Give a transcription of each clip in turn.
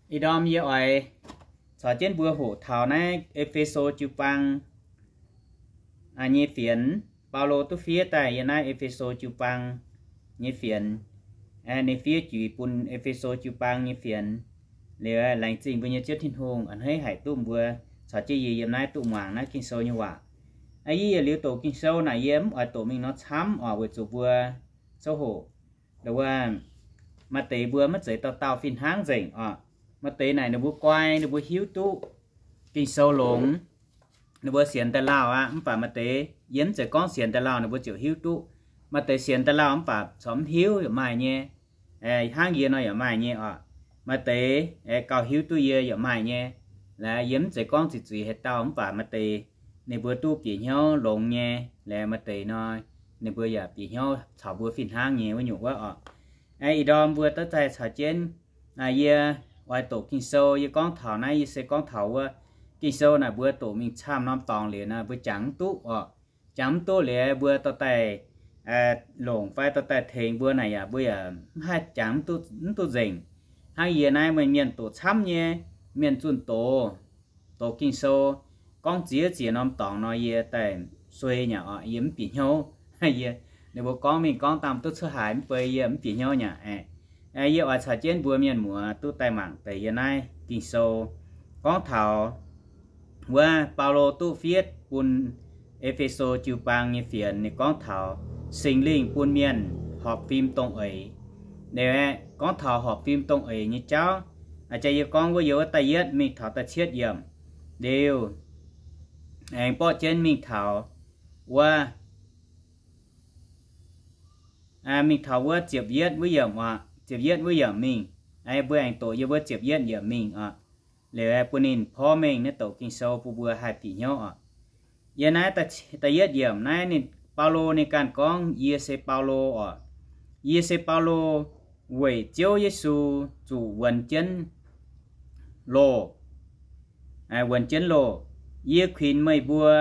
Ih ndorm yie oix caux jienv mbuo hoqc taux naaiv E^fe^so jiu-baang nyei fienx. Baulo duqv fiev daaih yiem naaiv E^fe^so jiu-baang nyei fienx. Ninh fiev juix bun E^fe^so jiu-baang nyei fienx. Liuz laengz zingh mbuo nyei Ziouv Tin-Hungh a'hneiv haic duqv mbuo caux jienv yie yiem naaiv duqv muangx naaiv Ging-Sou nyei waac. Yie yietc liuz doqc Ging-Sou naaic yie mv oix doqc mingh nor camv oc, weic zuqc mbuo souv hoc, maaih deix mbuo maiv zeiz dauh dauh fih hnangv nzengc oc. Maaih deix naaic ninh mbuo guai, ninh mbuo hiuv duqv Ging-Sou longx, ninh mbuo sienx daaih lauh aqv. Mv baac maaih deix yie mv zeiz gorngv sienx daaih lauh ninh mbuo ziouc hiuv duqv. Maaih deix sienx daaih lauh mv baac corc mv hiuv yaac maaih nyei. Hnangv yie nor yaac maaih nyei oc. Maaih deix gauh hiuv duqv yie yaac maaih nyei. Laaix yie mv zeiz gorngv ziqc zuiz haaix dauh, mv baac maaih deix ninh mbuo duqv bieqc hnyouv longx nyei. Laaix maaih deix nor ninh mbuo yaac bieqc hnyouv caux mbuo fih hnangv nyei wuov nyungc wuov oc. Ih ndorm mbuo duqv daaih caux jienv, yie oix doqc Ging-Sou, yie gorngv taux naaiv yie se gorngv taux wuov Ging-Sou naaic mbuo doqc mingh camv norm dorngx liuz naaic mbuo jangx mv duqv oc. Jangx mv duqv liuz mbuo dorh daaih longc fai dorh daaih tengx mbuo naaic yaac mbuo yaac mv haih jangx mv duqv nzengc. Hnangv yie naaiv meih mienh doqc camv nyei, mienh zunh doz, doqc Ging-Sou gorngv ziex ziex norm dorngx nor yie daaih suei nyei oc, yie mv bieqc hnyouv. Yie, ninh mbuo gorngv mingh gorngv dangh duqv cuotv haaix mv bei yie mv bieqc hnyouv nyei. Yie oix caux jienv mbuo mienh muoz duqv daaih mangc deix yie naaiv Ging-Sou gorngv taux wuov Baulo duqv fiev bun E^fe^so jiu-baang nyei fienx, ninh gorngv taux Singx Lingh bun mienh horpc fim dongh eix. Ninh gorngv taux horpc fim dongh eix nyei jauv. Jaa yie gorngv wuov, yie wuov da'yietv mingh taux da'cietv yiemc liuz, aengx borqv jienv mingh taux wuov, mingh taux wuov ziepc yietv wuov yiemc oc, ziepc yietv wuov yiemc mingh. Mbuo aengx doqc yie wuov ziepc yietv yiemc mingh oc. Liuz bun ninh porv mengh naaiv doqc Ging-Sou bun mbuo haih bieqc hnyouv oc. Yie naaiv da'yietv yiemc naaiv ninh, Baulo ninh ganh gorngv, yie se Baulo oc. Yie se Baulo weic Ziouv Yesu zuqc wuonx jienv loh, wuonx jienv loh. Yie kuinx meih mbuo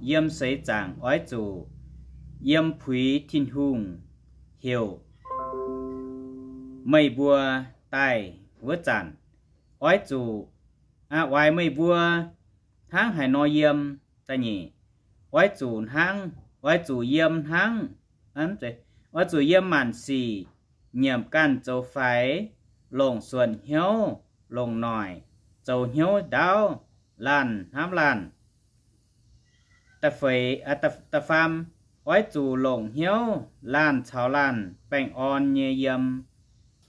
yiem seix zaangc oix zuqc yiem puix Tin-Hungh heuc meih mbuo daaih wuov zanc, oix zuqc, oix meih mbuo hnangv haaix nor yiem. Da'nyeic, oix zuqc hnangv, oix zuqc yiem hnangv, oix zuqc yiem maanc sic, nyiemc ganh zoux faix, longc suonc hnyouv, longc noic, zoux hnyouv ndaauv, laanh hnamv laanh. Da'feix, da'faam, oix zuqc longc hnyouv laanh caux laanh baengh orn nyei yiem,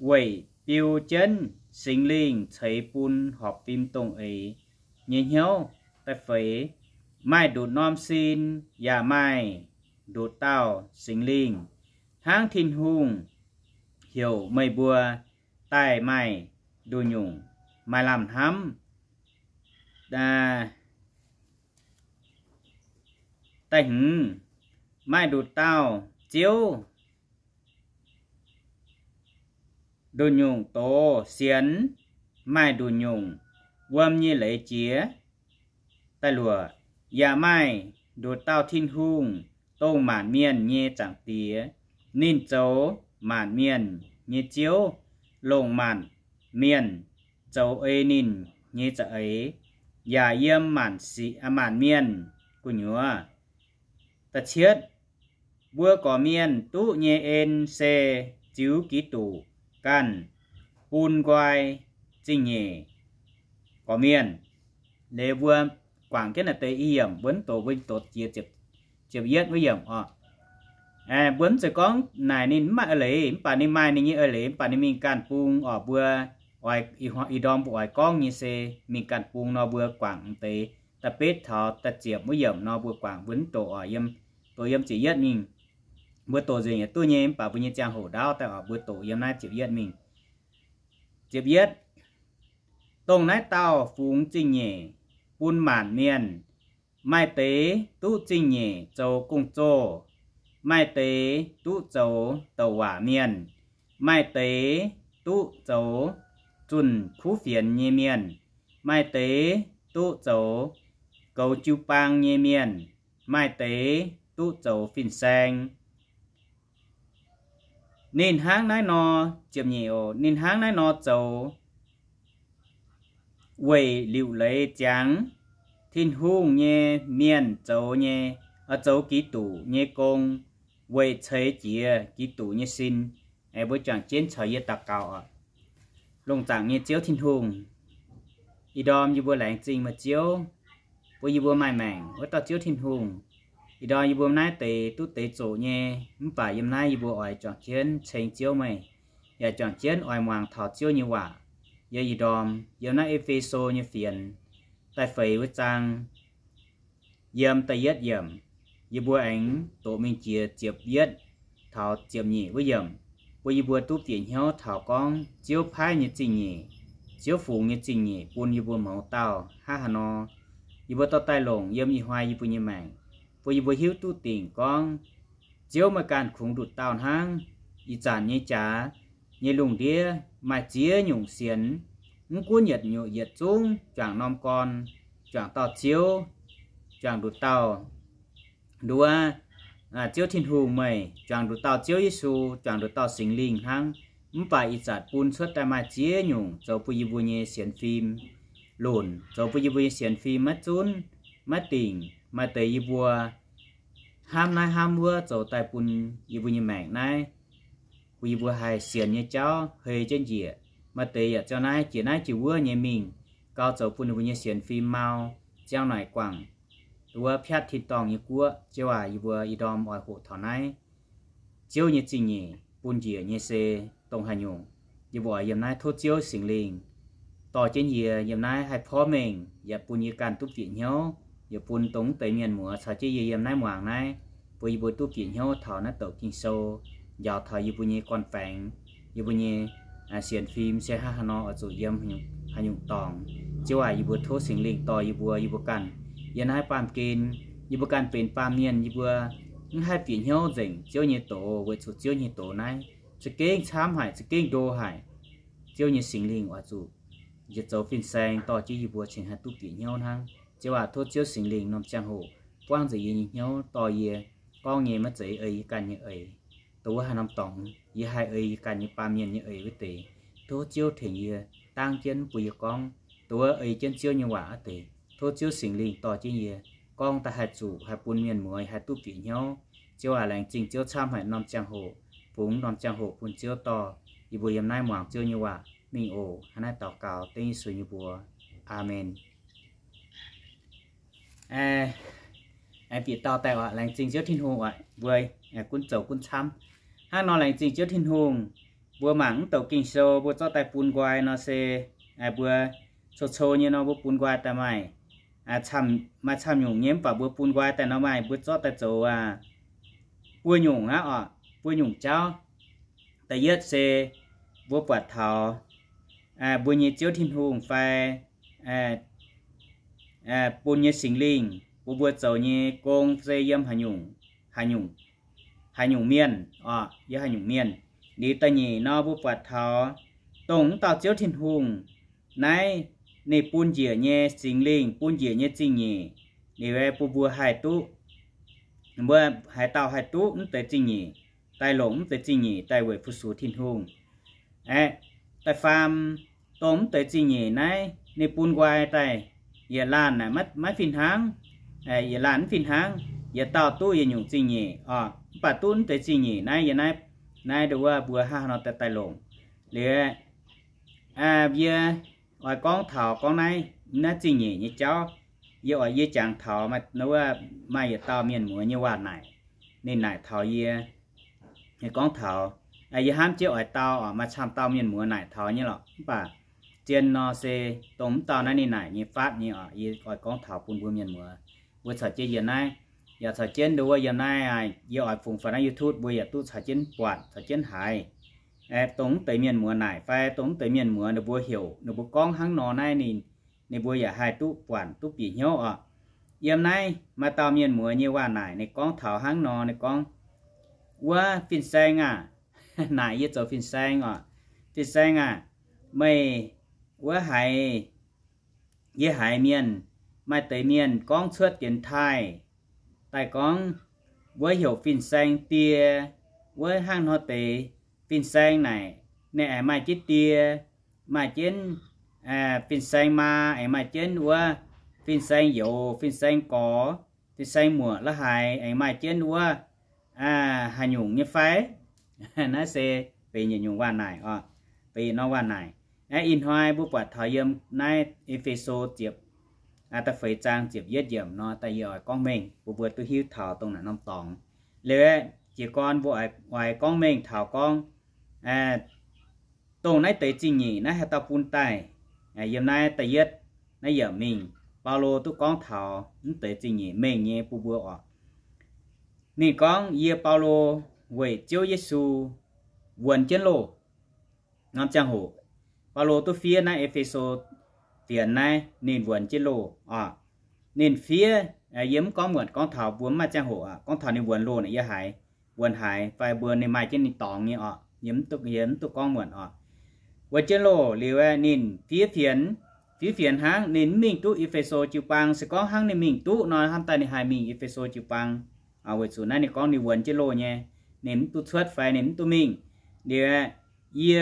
weic biu jienv Singx Lingh ceix bun horpc fim dongh eix nyei hnyouv. Da'feix, maaih nduqc norm sin yaac maaih nduqc dauh Singx Lingh, hnangv Tin-Hungh heuc meih mbuo daaih maaih nduqc nyungc maaih lamh hnamv. Da'hmz, maaih nduqc dauh Ziouv, nduqc nyungc doz sienx, maaih nduqc nyungc wuom nyei leiz jiex. Da'luoqc, yaac maaih nduqc dauh Tin-Hungh, dongh maanc mienh nyei Zaangc Diex. Ninh zoux maanc mienh nyei Ziouv, longc maanc mienh zoux ei ninh nyei za'eix, yaac yiem maanc, maanc mienh gu'nyuoz. Da'cietv, mbuo gorqv-mienh duqv nyei en se ziux Giduc ganh bun nqoi zingh nyeic gorqv-mienh. Liuz mbuo guangc jienv naaiv deix i yiemc, mbuo mv doqc, mbuo doqc jiex ziepc yietv wuov yiemc oc. Mbuo mv zeiz gorngv naaic ninh mv maaih eix leiz, mv baac ninh maaih ninh nyei eix leiz, mv baac ninh mingh ganh bung oc. Mbuo ih ndorm mbuo oix gorngv nyei se mingh ganh bung nor mbuo guangc deix da'betv taux da'ziepc wuov yiemc nor mbuo guangc, mbuo mv doqc oc. Yiem, doqc yiem ziepc yietv mingh. Mbuo doqc nzengc yaac duqv nyei, mv baac mbuo nyei ziangh hoc ndaauv daaih oc, mbuo doqc yiem naaiv ziepc yietv mingh. Ziepc yietv, dongh naaiv dauh fungx zingh nyeic bun maanc mienh. Maaih deix duqv zingh nyeic zoux gong-zoh, maaih deix duqv zoux douc waac mienh, maaih deix duqv zoux zunh kuv fienx nyei mienh, maaih deix duqv zoux goux jiu-baang nyei mienh, maaih deix duqv zoux fin-saeng. Ninh hnangv naaiv nor, ziepc nyeic oc, ninh hnangv naaiv nor zoux weic liuc leiz ziangx Tin-Hungh nyei mienh zoux nyei, zoux Giduc nyei gong, weic ceix jiez Giduc nyei sin. Mbuo juangc jienv caux yie daux gaux oc. Longc zaangc nyei Ziouv Tin-Hungh, ih ndorm yie mbuo laengz zingh meih Ziouv, bun yie mbuo maaih maengc wuov dauh Ziouv Tin-Hungh. Ih ndorm yie mbuo naaiv deix duqv deix zoqc nyei, mv baac yiem naaiv yie mbuo oix juangc jienv ceng Ziouv meih, yaac juangc jienv oix muangx taux Ziouv nyei waac. Yiem ih ndorm, yiem naaiv E^fe^so nyei fienx da'feix wuov zaang, yiem da'yietv yiemc, yie mbuo aengx doqc mingh jiex ziepc yietv taux ziepc nyeic wuov yiemc, bun yie mbuo duqv bieqc hnyouv taux gorngv Ziouv paaiv nyei zingh nyeic, Ziouv fungx nyei zingh nyeic bun yie mbuo mouz dauh hnangv haaix nor. Yie mbuo dorh daaih longc yiem ih hnoi yie mbuo nyei maengc, bun yie mbuo hiuv duqv dingc gorngv Ziouv meih ganh kungx nduqc dauh hnangv. Ih zanc nyei jaax nyei lungh ndiev maaih ziex nyungc sienx, mv gunv yietc nyungc yietc zungv juangc norm gorn, juangc dauh Ziouv, juangc nduqc dauh nduov Ziouv Tin-Hungh meih, juangc nduqc dauh Ziouv Yesu, juangc nduqc dauh Singx Lingh hnangv. Mv baac ih zanc bun cuotv daaih maaih ziex nyungc zoux bun yie mbuo nyei sienx fim lunc, zoux bun yie mbuo nyei sienx fim maiv zunv, maiv dingc. Maaih deix yie mbuo hnamv naaiv hnamv wuov zoux daaih bun yie mbuo nyei maengc naaiv, bun yie mbuo haih sienx nyei jauv hei jienv njiec. Maaih deix yaac ziouc naaiv jiex naaiv jiex wuov nyei mingh, gauh zoux bun ninh mbuo nyei sienx fim mau, ziangh naaic guangc wuov piatv tin-dorngh nyei guoqv. Ziouv aac, yie mbuo ih ndorm oix hoqc taux naaiv Ziouv nyei zingh nyeic bun njiec nyei se dongh haaix nyungc. Yie mbuo oix yiem naaiv tov Ziouv Singx Lingh dorh jienv yie yiem naaiv haih porv mengh, yaac bun yie ganh duqv bieqc hnyouv, yaac bun dongh mv deix mienh muoz caux jienv yie yiem naaiv muangx naaiv, bun yie mbuo duqv bieqc hnyouv taux naaiv douc Ging-Sou, njaaux taux yie mbuo nyei gorn-baengx, yie mbuo nyei sienx fim se hnangv haaix nor oix zuqc yiem haaix nyungc dorngx. Ziouv aac, yie mbuo tov Singx Lingh dorh yie mbuo, yie mbuo ganh yiem naaiv baamh gen, yie mbuo ganh benx baamh mienh, yie mbuo mv haih bieqc hnyouv nzengc Ziouv nyei doz, weic zuqc Ziouv nyei doz naaiv za'gengh camv haic, za'gengh ndo haic. Ziouv nyei Singx Lingh oix zuqc njiec zoux fin-saeng dorh jienv yie mbuo cingx haih duqv bieqc hnyouv hnangv. Ziouv aac, tov Ziouv Singx Lingh norm ziangh hoc buangv nzengc yie nyei hnyouv, dorh yie gorngv nyei maiv zeiz ei yie ganh nyei eix. Dongh wuov haaix norm dorngx yie haih ei yie ganh nyei baamh mienh nyei eix wuov deix, tov Ziouv tengx yie dangv jienv bun yie gorngv. Dongh wuov ei jienv Ziouv nyei waac wuov deix, tov Ziouv Singx Lingh dorh jienv yie gorngv daaih haih zuqc haih bun mienh muoz haih duqv bieqc hnyouv. Ziouv aac, laengz zingh Ziouv camv haic norm ziangh hoc, bungx norm ziangh hoc bun Ziouv dorh yie mbuo yiem naaiv muangx Ziouv nyei waac mingh oc. Hnangv naaiv daux gaux dengv Yesu nyei mbuox. Aamen. Aengx bieqc dauh daaih oc, laengz zingh Ziouv Tin-Hungh oc, mbuo gunv zoux gunv camv. Hnangv nor laengz zingh Ziouv Tin-Hungh, mbuo mangc mv douc Ging-Sou mbuo zorqv daaih bun nqoi nor se, mbuo co-co nyei nor mbuo bun nqoi daaih maaih, maaih camv nyungc nyei, mv baac mbuo bun nqoi daaih nor maaih mbuo zorqv daaih zoux buo nyungc aqv oc, buo nyungc jauv. Da'yietv se mbuo buatc taux mbuo nyei Ziouv Tin-Hungh fai bun nyei Singx Lingh bun mbuo zoux nyei gong se yiem haaix nyungc, haaix nyungc mienh oc, yiem haaix nyungc mienh. Liuz da'nyeic nor mbuo buatc taux dongh wuov dauh Ziouv Tin-Hungh naaiv, ninh bun njiec nyei Singx Lingh, bun njiec nyei zingh nyeic, liuz bun mbuo haih duqv, mbuo haaix dauh haih duqv mv deix zingh nyeic, daaih longc mv deix zingh nyeic daaih weic fu-sux Tin-Hungh. Aeqv, da'faam, dongh mv deix zingh nyeic naaiv ninh bun nqoi daaih, yietc laanh maiv fih hnangv, yietc laanh mv fih hnangv, yietc dauh duqv yietc nyungc zingh nyeic oc. Mv baac duqv mv deix zingh nyeic naaiv, yie naaiv, naaiv nduov mbuo hnangv haaix nor daaih daaih longc. Liuz yie oix gorngv taux gorngv naaiv, naaiv zingh nyeic nyei jauv. Yie oix, yie jangx taux maaih yietc dauh mienh muoz nyei waac naaic. Ninh naaic taux yie, gorngv taux, yie hnamv jienv oix dau oc, maaih camv dauh mienh muoz naaic taux nyei lorqc. Mv baac zien nor se dongh mv dauh naaiv ninh naaic nyei faatv nyei oc. Yie oix gorngv taux bun mbuo mienh muoz, mbuo caux jienv yiem naaiv, yaac caux jienv nduov yiem naaiv, yie oix fungx faaux naaiv YouTube mbuo yaac duqv caux jienv buatc caux jienv haiz. Aeqv, dongh mv deix mienh muoz naaic fai dongh mv deix mienh muoz ninh mbuo heuc ninh mbuo gorngv hnangv nor naaiv, ninh, ninh mbuo yaac haih duqv buatc duqv bieqc hnyouv oc. Yiem naaiv maaih dauh mienh muoz nyei waac naaic, ninh gorngv taux hnangv nor, ninh gorngv, wuov fin-saeng aah, naaic yie zoux fin-saeng oc. Fin-saeng aah, meih wuov haiz, yie haiz mienh, maaih deix mienh gorngv cuotv jienx taaih daaih gorngv, wuov heuc fin-saeng die, wuov hnangv nor deix fin-saeng naaic, ninh aengx maaih jienv die, maaih jienv fin-saeng maa aengx maaih jienv wuov fin-saeng youz, fin-saeng gorx, fin-saeng muoqc la'haaix aengx maaih jienv wuov haaix nyungc nyei fai? Naaiv se benx yietc nyungc waac-naaic oc, benx yietc norm waac-naaic. Aeqv, ih hnoi mbuo buatc taux yiem naaiv E^fe^so ziepc, da'feix zaang ziepc yietv yiemc nor, da'yietv oix gorngv mengh bun mbuo duqv hiuv taux dongh naaic norm dorngx. Liuz aeqv, jiez gorn mbuo oix gorngv mengh taux gorngv dongh naaiv deix zingh nyeic naaiv haaix dauh bun daaih. Yiem naaiv da'yietv naaiv yiemc mingh, Baulo duqv gorngv taux mv deix zingh nyeic mengh nyei bun mbuo oc. Ninh gorngv, Yie Baulo weic Ziouv Yesu wuonx jienv loh. Norm ziangh hoc Baulo duqv fiev naaiv E^fe^so fienx naaiv, ninh wuonx jienv loh oc. Ninh fiev, yie mv gorngv muonc gorngv taux mbuo mv maaih ziangh hoc aqv, gorngv taux ninh wuonx loh naaic yie haiz, wuonx haaix fai mbuo ninh maaih jienv ninh dorngx nyei oc, yie mv duqv gorngv muonc oc. Wuonx jienv loh liuz aeqv, ninh fiev fienx, fiev fienx hnangv ninh mv mingh duqv E^fe^so jiu-baang. Se gorngv hnangv ninh mingh duqv nor, hnamv daaih ninh haih mingh E^fe^so jiu-baang. Weic zuqc naaiv ninh gorngv ninh wuonx jienv loh nyei, ninh mv duqv cuotv fai ninh mv duqv mingh. Liuz aeqv, yie,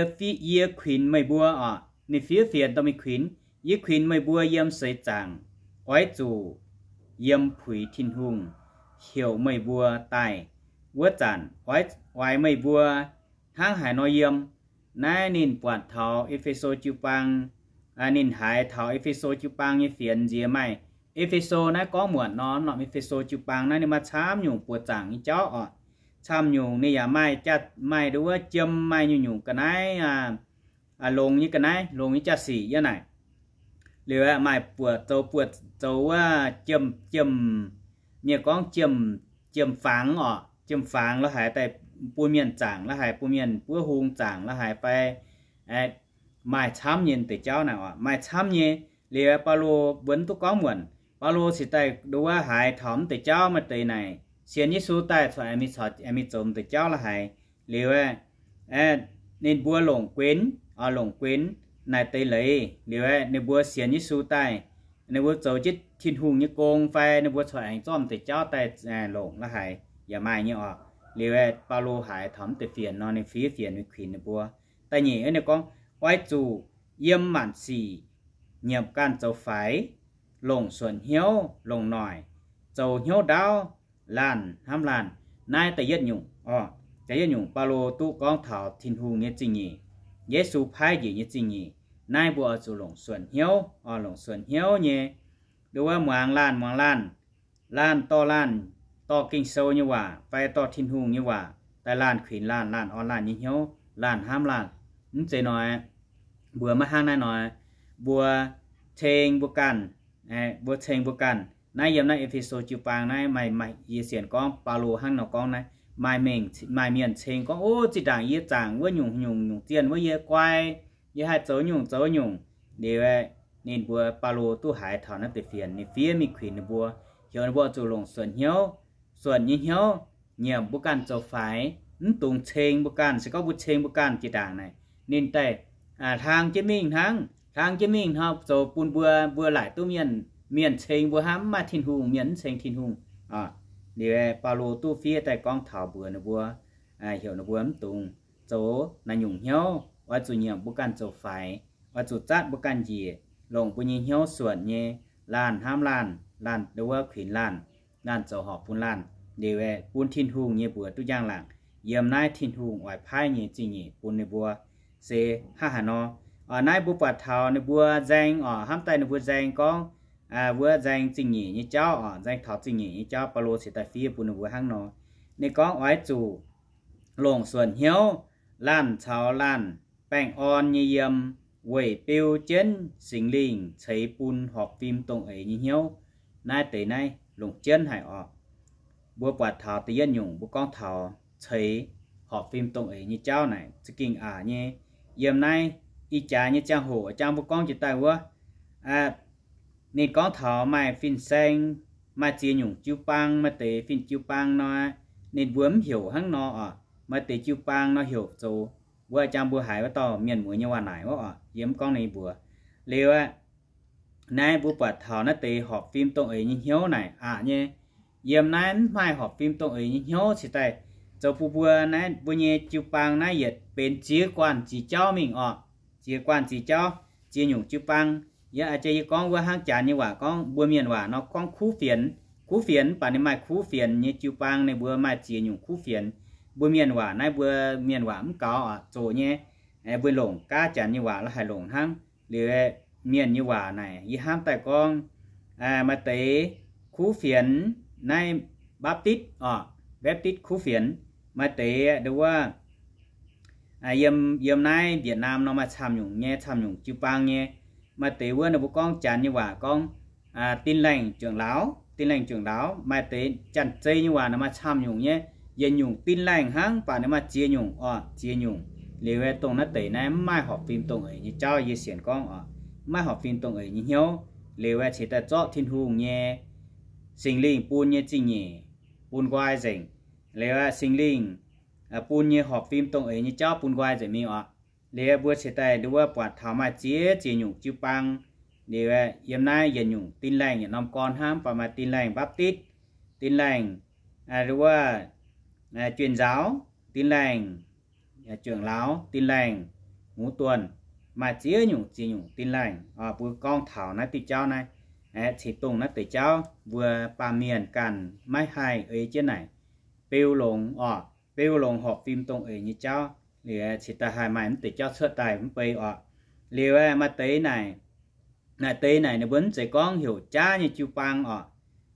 yie kuinx meih mbuo oc, ninh fiev fienx dorh mingh kuinx, yie kuinx meih mbuo yiem seix zaangc, oix zuqc yiem puix Tin-Hungh heuc meih mbuo daaih wuov zanc, oix, oix meih mbuo hnangv haaix nor yiem. Naaiv ninh buatc taux E^fe^so jiu-baang, ninh haiz taux E^fe^so jiu-baang nyei fienx nziex maaih. E^fe^so naaiv gorngv muonc nor, norm E^fe^so jiu-baang naaiv ninh maaih camv nyungc buoz zaangc nyei jauv oc. Camv nyungc ninh yaac maaih jaa, maaih nduov wuov jiem, maaih nyungc-nyungc ga'naaiv, longx nyei ga'naaiv, longx nyei jaa-sic yiem naaic. Liuz aeqv, maaih buoz zoux, buoz zoux wuov jiem, jiem, mienh gorngv jiem, jiem-fangx oc, jiem-fangx la'haiz daaih bun mienh zaangc, la'haiz bun mienh buov hung zaangc, la'haiz fai maaih camv nyei deix jauv naaic oc, maaih camv nyei. Liuz Baulo mbuo mv duqv gorngv muonc, Baulo cingx daaih nduov wuov haiz taux mv deix jauv, maaih deix naaic sienx Yesu daaih corc aengx mingh zoux mv deix jauv la'haiz. Liuz aeqv, ninh mbuo longc guenx, longc guenx naaic deix leiz. Liuz aeqv, ninh mbuo sienx Yesu daaih, ninh mbuo zoux jienv Tin-Hungh nyei gong fai ninh mbuo corc aengx zorqv mv deix jauv daaih longc la'haiz yaac maaih nyei oc. Liuz aeqv, Baulo haiz taux mv deix fienx nor, ninh fiev fienx mingh kuinx ninh mbuo. Da'nyeic ninh gorngv, oix zuqc yiem maanc sic nyiemc ganh zoux faix, longc suonc hnyouv, longc noic, zoux hnyouv ndaauv, laanh hnamv laanh. Naaiv da'yietv nyungc oc, da'yietv nyungc Baulo duqv gorngv taux Tin-Hungh nyei zingh nyeic, Yesu paaiv njiec nyei zingh nyeic. Naaiv mbuo oix zuqc longc suonc hnyouv oc, longc suonc hnyouv nyei. Nduov wuov muangx laanh, muangx laanh, laanh dorh laanh, dorh Ging-Sou nyei waac fai dorh Tin-Hungh nyei waac daaih laanh kuinx laanh, laanh orn laanh nyei hnyouv, laanh hnamv laanh. Mv zeiz nor, mbuo maiv hnangv naaiv nor, mbuo ceng mbuo ganh, mbuo ceng mbuo ganh. Naaiv yiem naaiv E^fe^so jiu-baang naaiv maaih, maaih yie sienx gorngv Baulo hnangv nor gorngv naaiv, maaih mienh ceng gorngv, O, zinh ndaangc yie zaangc wuov nyungc, nyungc, nyungc zienh wuov yie guai, yie haih zoux nyungc zoux nyungc. Liuz ninh mbuo, Baulo duqv haiz taux naaiv deix fienx, ninh fiev mingh kuinx ninh mbuo, heuc ninh mbuo zuqc longc suonc hnyouv, suonc nyei hnyouv, nyiemc mbuo ganh zoux faix, mv dungx ceng mbuo ganh. Se gorngv mbuo ceng mbuo ganh jiex ndaangc naaic, ninh daaih hlang jienv mingh hnangv, hlang jienv mingh hnangv, zoux bun mbuo, mbuo laaic duqv mienh, mienh ceng mbuo hnangv, mv maaih Tin-Hungh, mienh mv ceng Tin-Hungh. Liuz Baulo duqv fiev daaih gorngv taux mbuox ninh mbuo, heuc ninh mbuo mv dungx zoux naaiv nyungc hnyouv, oix zuqc nyiemc mbuo ganh zoux faix, oix zuqc zatv mbuo ganh njiec, longc mbuo nyei hnyouv suonc nyei, laanh hnamv laanh, laanh nduov kuinx laanh, laanh zoux horpc bun laanh. Liuz bun Tin-Hungh nyei mbuox duqv njang-laangc yiem naaiv Tin-Hungh oix paaiv nyei zingh nyeic bun ninh mbuo. Se hnangv haaix nor, naaiv mbuo buatc taux ninh mbuo nzaeng oc, hnamv daaih ninh mbuo nzaeng gorngv, wuov nzaeng zingh nyeic nyei jauv oc, nzaeng taux zingh nyeic nyei jauv, Baulo cingx daaih fiev bun ninh mbuo hnangv nor. Ninh gorngv oix zuqc longc suonc hnyouv, laanh caux laanh baengh orn nyei yiem, weic beu jienv Singx Lingh ceix bun horpc fim dongh eix nyei hnyouv. Naaiv deix naaiv longc jienv haic oc. Mbuo buatc taux da'yietv nyungc mbuo gorngv taux ceix horpc fim dongh eix nyei jauv naaic za'gengh aqc nyei. Yiem naaiv ih jaax nyei ziangh hoc jang mbuo gorngv jiex daaih wuov, ninh gorngv taux maaih fin-saeng, maaih ziex nyungc jiu-baang, maaih deix fin-jiu-baang nor, ninh mbuo mv heuc hnangv nor oc. Maaih deix jiu-baang nor heuc zoux, wuov jang mbuo haiz wuov dauh mienh mueiz nyei waac naaic wuov oc, yie mv gorngv ninh mbuox. Liuz aeqv, naaiv mbuo buatc taux naaiv deix horpc fim dongh eix nyei hnyouv naaic aqc nyei. Yiem naaiv mv maaih horpc fim dongh eix nyei hnyouv cingx daaih zoux bun mbuo naaiv mbuo nyei jiu-baang naaiv yietc benx ziex guanh ziqc jauv mingh oc. Ziex guanh ziqc jauv. ziex nyungc jiu-baang. Yie a'jang yie gorngv wuov hnangv Janx nyei waac gorngv mbuo mienh waac nor gorngv kuv fienx. Kuv fienx mv baac ninh maaih kuv fienx nyei jiu-baang, ninh mbuo maaih ziex nyungc kuv fienx. Mbuo mienh waac naaiv mbuo mienh waac mv gaux oc, zoqc nyei. Mbuo longc gaav Janx nyei waac la'haih longc hnangv. Liuz mienh nyei waac naaic yie hnamv daaih gorngv maaih deix kuv fienx naaiv Baptist oc, Baptist kuv fienx. Maaih deix nduov wuov yiem, yiem naaiv Việt Nam nor maaih camv nyungc nyei, camv nyungc jiu-baang nyei. Maaih deix wuov ninh mbuo gorngv Janx nyei waac gorngv Tin Lành trưởng lão, Tin Lành trưởng lão. Maaih deix Janx-Zei nyei waac naaic maaih camv nyungc nyei, yietc nyungc Tin Lành hnangv, mv baac ninh maaih ziex nyungc oc, ziex nyungc. Liuz dongh naaiv deix naaiv mv maaih horpc fim dongh eix nyei jauv, yie sienx gorngv oc, mv maaih horpc fim dongh eix nyei hnyouv. Liuz cingx daaih zorqv Tin-Hungh nyei Singx Lingh bun nyei zingh nyeic bun nqoi nzengc. Liuz Singx Lingh bun nyei horpc fim dongh eix nyei jauv bun nqoi nzengc mingh oc. Liuz mbuo cingx daaih nduov wuov buatc taux maaih ziex ziex nyungc jiu-baang. Liuz yiem naaiv yietc nyungc Tin Lành yietc norm gorn hnangv, mv baac maaih Tin Lành Baptist, Tin Lành nduov wuov Truyền giáo, Tin Lành trưởng lão, Tin Lành ngũ tuần. Maaih ziex nyungc ziex nyungc Tin Lành. Mbuo gorngv taux naaiv diuh jauv naaiv, cingx dongh naaiv deix jauv mbuo baamh mienh ganh maiv haih ei jienv naaic beu longx oc, beu longx horpc fim dongh eix nyei jauv. Liuz cingx daaih haih maaih mv deix jauv cuotv daaih mv bei oc. Liuz maaih deix naaic, naaiv deix naaic ninh mbuo mv zeiz gorngv heuc jaav nyei jiu-baang oc.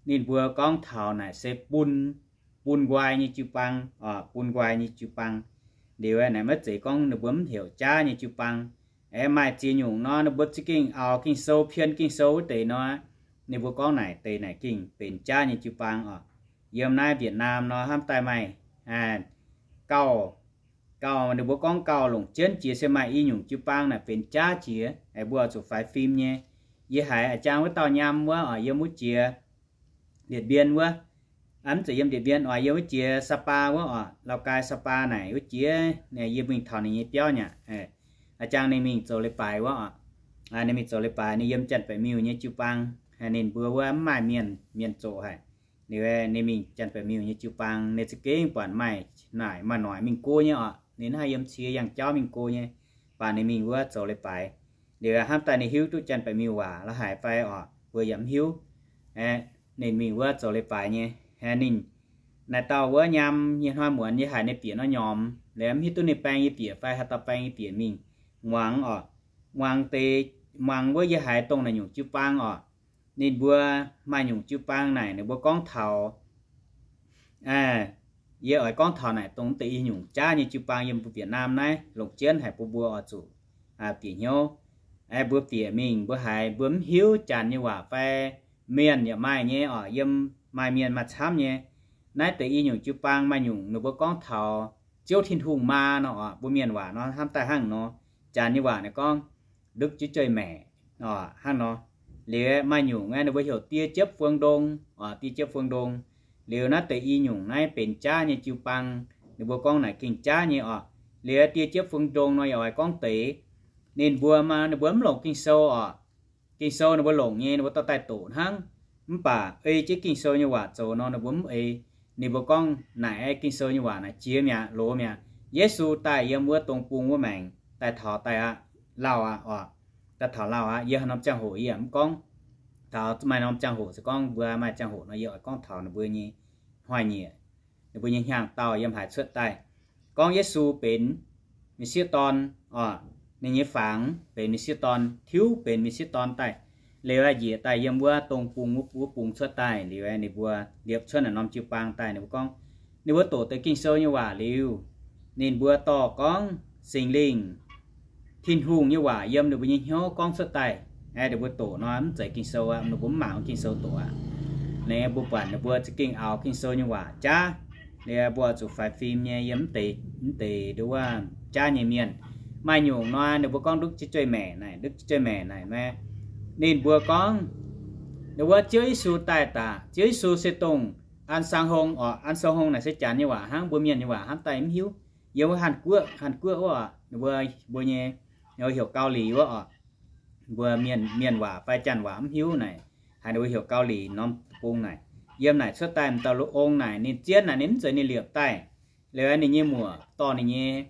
Ninh mbuo gorngv taux naaic se bun, bun nqoi nyei jiu-baang oc, bun nqoi nyei jiu-baang. Liuz naaic maiv zeiz gorngv ninh mbuo mv heuc jaav nyei jiu-baang. Aeqv, maaih ziex nyungc nor ninh mbuo za'gengh auv Ging-Sou, pien Ging-Sou wuov deix nor, ninh mbuo gorngv naaic deix naaic gengh benx jaav nyei jiu-baang oc. Yiem naaiv Việt Nam nor hnamv daaih maaih gauh, gauh ninh mbuo gorngv gauh longc jienv jiex se maaih i nyungc jiu-baang naaic benx jaav jiex. Aeqv, mbuo oix zuqc faix fim nyei. Yie haiz a'jang wuov dauh nyam wuov oc, yiem wuov jiex Điện Biên wuov, mv zeiz yiem Điện Biên oc, yiem wuov jiex Sapa wuov oc, Lào Cai Sapa naaic wuov jiex, yie mingh taux ninh nyei biauv nyei aqv. A'jang ninh mingh zoux leiz-baaix wuov oc. Ninh mingh zoux leiz-baaix, ninh yiem Janx-Baeqc Miuh nyei jiu-baang. Ninh mbuo wuov mv maaih mienh, mienh zoqc haic. Liuz ninh mingh Janx-Baeqc Miuh nyei jiu-baang, ninh za'gengh buatc maaih naaic maaih noic mingh go nyei oc. Ninh haih yiem cie yangh jauv mingh go nyei, baac ninh mingh wuov zoux leiz-baaix. Liuz hnamv daaih ninh hiuv duqv Janx-Baeqc Miuh waac la'haih fai oc, mbuo yaac mv hiuv. Ninh mingh wuov zoux leiz-baaix nyei. Ninh naaic dauh wuov nyam nyei hnoi muonz yie haiz ninh bieqc nor nyomx, liuz mv hiuv duqv ninh baeng yie bieqc fai haaix dauh baeng yie bieqc mingh muangx oc. Muangx deix, muangx wuov yie haiz dongh naaic nyungc jiu-baang oc. Ninh mbuo maaih nyungc jiu-baang naaic ninh mbuo gorngv taux, yie oix gorngv taux naaic dongh deix i nyungc jaav nyei jiu-baang yiem mbuo Việt Nam naaiv longc jienv haic bun mbuo oix zuqc bieqc hnyouv. Mbuo bieqc mingh mbuo haiz mbuo mv hiuv Janx nyei waac fai, mienh yaac maaih nyei oc, yiem maaih mienh maaih camv nyei. Naaiv deix i nyungc jiu-baang maaih nyungc ninh mbuo gorngv taux Ziouv Tin-Hungh maa nor oc, mbuo mienh waac nor hnamv daaih hnangv nor. Janx nyei waac naaic gorngv Đức Chúa Trời Mẹ oc, hnangv nor. Liuz maaih nyungc ninh mbuo heuc Die Jepv Fuong Ndong oc, Die Jepv Fuong Ndong. Liuz naaiv deix i nyungc naaiv benx jaav nyei jiu-baang, ninh mbuo gorngv naaic gengh jaav nyei oc. Liuz Die Jepv Fuong Ndong nor yaac oix gorngv deix ninh mbuo maa ninh mbuo mv longc Ging-Sou oc. Ging-Sou ninh mbuo longc nyei, ninh mbuo dorh daaih doqc hnangv. Mv baac ei jienv Ging-Sou nyei waac zoux nor ninh mbuo mv ei. Ninh mbuo gorngv naaic Ging-Sou nyei waac naaic jiex mi'aqv, loz mi'aqv. Yesu daaih yiem wuov dong bung wuov maengc daaih taux daaih aqv, lauh aqv oc. Daaih taux lauh aqv, yiem haaix norm ziangh hoc yie yaac mv gorngv. Taux maaih norm ziangh hoc se gorngv mbuo maaih ziangh hoc nor yie oix gorngv taux ninh mbuo nyei hnoi-nyieqc, ninh mbuo nyei hnyangx-daauh yiem haaix cuotv daaih. Gorngv Yesu benx m'sieqv dorn oc, ninh nyei fangx benx m'sieqv dorn, tiuv benx m'sieqv dorn daaih. Liuz njiec daaih yiem wuov dong bung wuov bung cuotv daaih, liuz ninh mbuo liepc cuotv naaic norm jiu-baang daaih, ninh mbuo gorngv, ninh mbuo doqc deix Ging-Sou nyei waac liuz, ninh mbuo dorh gorngv Singx Lingh, Tin-Hungh nyei waac yiem ninh mbuo nyei hnyouv gorngv cuotv daaih. Ninh mbuo doqc nor mv zeiz Ging-Sou aqv, ninh mbuo mv mangc Ging-Sou doqc aqv. Ninh mbuo buatc ninh mbuo za'gengh auv Ging-Sou nyei waac jaav. Liuz mbuo zuqc faix fim nyei yiem mv deix, mv deix nduov wuov jaav nyei mienh. Maaih nyungc nor ninh mbuo gorngv Đức Chúa Trời Mẹ naaic, Đức Chúa Trời Mẹ naaic maah. Ninh mbuo gorngv, nduov wuov Ziouv Yesu daaih daaih, Ziouv Yesu se dongh An Sang Hong oc. An Sang Hong naaic se Janx nyei waac hnangv, mbuo mienh nyei waac hnamv daaih mv hiuv. Yiem wuov Hàn Quốc, Hàn Quốc wuov oc, ninh mbuo, mbuo nyei, ninh mbuo heuc Gau Lih wuov oc. Mbuo mienh, mienh waac fai Janx waac mv hiuv naaic, haiz ninh mbuo heuc Gau Lih norm bung naaic. Yiem naaic cuotv daaih m'dauh lov ong naaic ninh zien naaic ninh mv zeiz ninh liepc daaih. Liuz ninh nyei muoc dorh ninh nyei,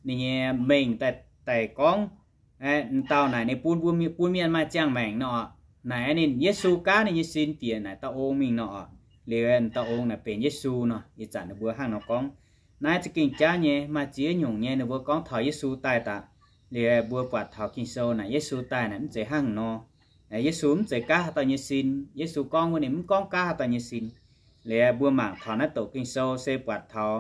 ninh nyei mengh daaih, daaih gorngv, M'dauh naaic ninh bun mbuo, bun mienh maaih ziangh maengc nor. Naaic ninh, Yesu gaav ninh nyei sin bieqc naaic dauh ong mingh nor. Liuz m'dauh ong naaic benx Yesu nor. Ih zanc ninh mbuo hnangv nor gorngv. Naaiv za'gengh jaav nyei, maaih ziex nyungc nyei ninh mbuo gorngv taux Yesu daaih daaih. Liuz mbuo buatc taux Ging-Sou naaic Yesu daaih naaic mv zeiz hnangv nor. Yesu mv zeiz gaav haaix dauh nyei sin. Yesu gorngv wuov ninh mv gorngv gaav haaix dauh nyei sin. Liuz mbuo mangc taux naaiv douc Ging-Sou se buatc taux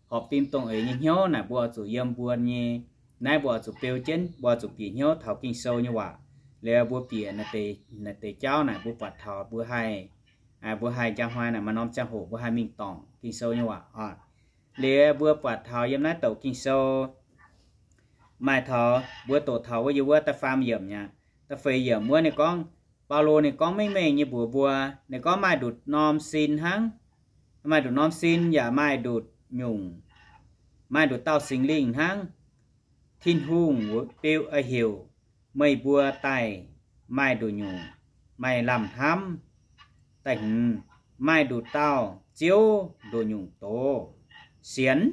horpc fim dongh eix nyei hnyouv naaic mbuo oix zuqc yiem mbuo nyei, naaiv mbuo oix zuqc beu jienv, mbuo oix zuqc bieqc hnyouv taux Ging-Sou nyei waac. Liuz mbuo bieqc naaiv deix jauv naaic mbuo buatc taux mbuo haih, mbuo haih njang hnoi naaic maaih norm ziangh hoc mbuo haih mingh dorngc Ging-Sou nyei waac oc. Liuz mbuo buatc taux yiem naaiv douc Ging-Sou maaih taux mbuo doqc taux wuov, yiem wuov da'faam yiemc aqv, da'feix yiemc wuov ninh gorngv, Baulo ninh gorngv mengh mengh nyei mbuox mbuo, ninh gorngv maaih nduqc norm sin hnangv, maaih nduqc norm sin yaac maaih nduqc nyungc, maaih nduqc dauh Singx Lingh hnangv. Tin-Hungh beu heuc meih mbuo daaih maaih nduqc nyungc maaih lamh hnamv. Da'hmz, maaih nduqc dauh Ziouv nduqc nyungc doz sienx.